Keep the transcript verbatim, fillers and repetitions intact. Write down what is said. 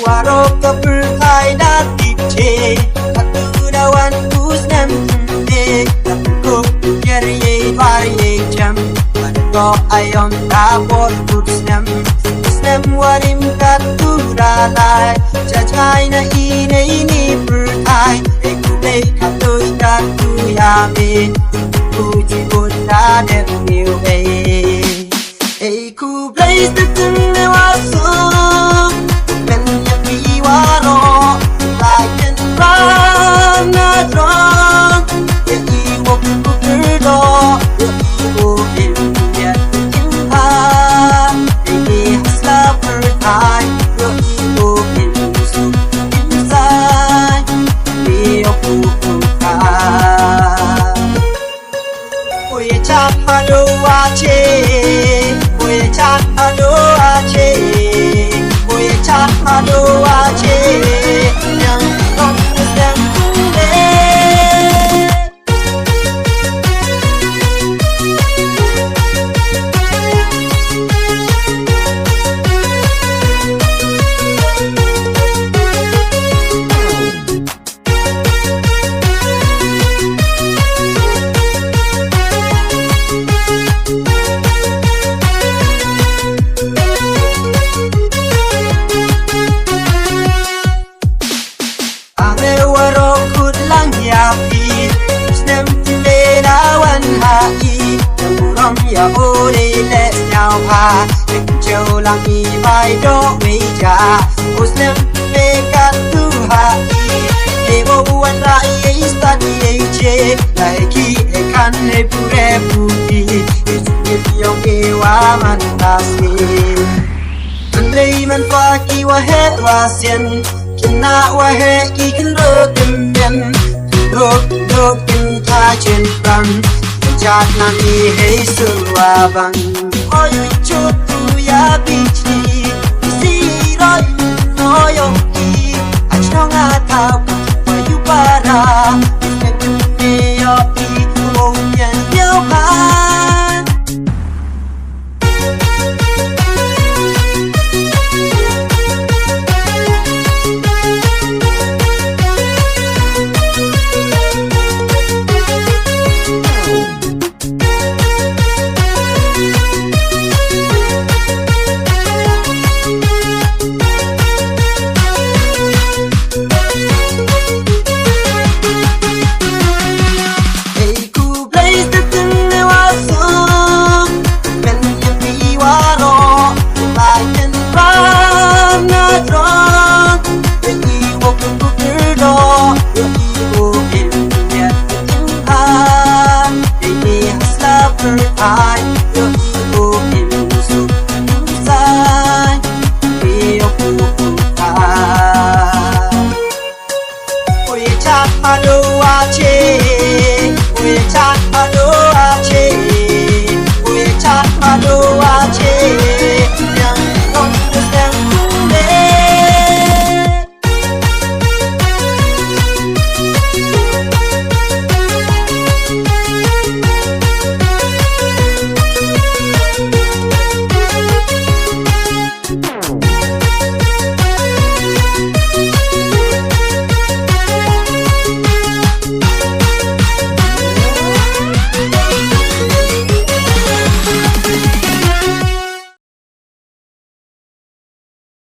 Warok ka pyrthai da tip che, katu da wan u snem tymmen, katu ko yer ye dwar ye jem, katu ko ayom da bor u snem, u snem warim katu da lai, cha chai na i ne i ni pyrthai, e ku dei katu katu ya me, ku ji bun da dep niu e. Ei ku blei step tun ne wa su. Men ya pi wa ro. Lai ken ran na dron. Ya i wo ku ku do. Ya i wo in ya in ha. Ei ni hasla per ai. Ya i wo in su in sai. Ni yo ku ku ka. Oye chat hado ache, oye chat hado ache, oye chat hado ache, yang kong stem kule. Are waro kut lang ya pi, snem ti me na wan ha i, yang rom ya ore le nyau ha, yang jauh lang i bai do me ja, u snem me kat tu ha i, me wo wan ra i e stad i e che, lai ki e kan e pure puti, e snem yong e wa man ta si. Andrei man pa ki wa he wa sien, kina wa he ki kin ro tim ben, ro ro kin ta chen pan, jat na ni he su wa bang. Oi ui chu tu ya bi chi, si roi no yo ki, a chong a ta wa yu para, me yo i wo nyan yo pan. Ei ku blei step tun ne wa su. Men ya pi wa ro. Lai ken ran na dron. Ye i wo ku ku do. Ye i wo in ya in ha. Ye i hasla per ai. Ye i wo in su in sai. Ye i wo ku ku ai. Oye chat hado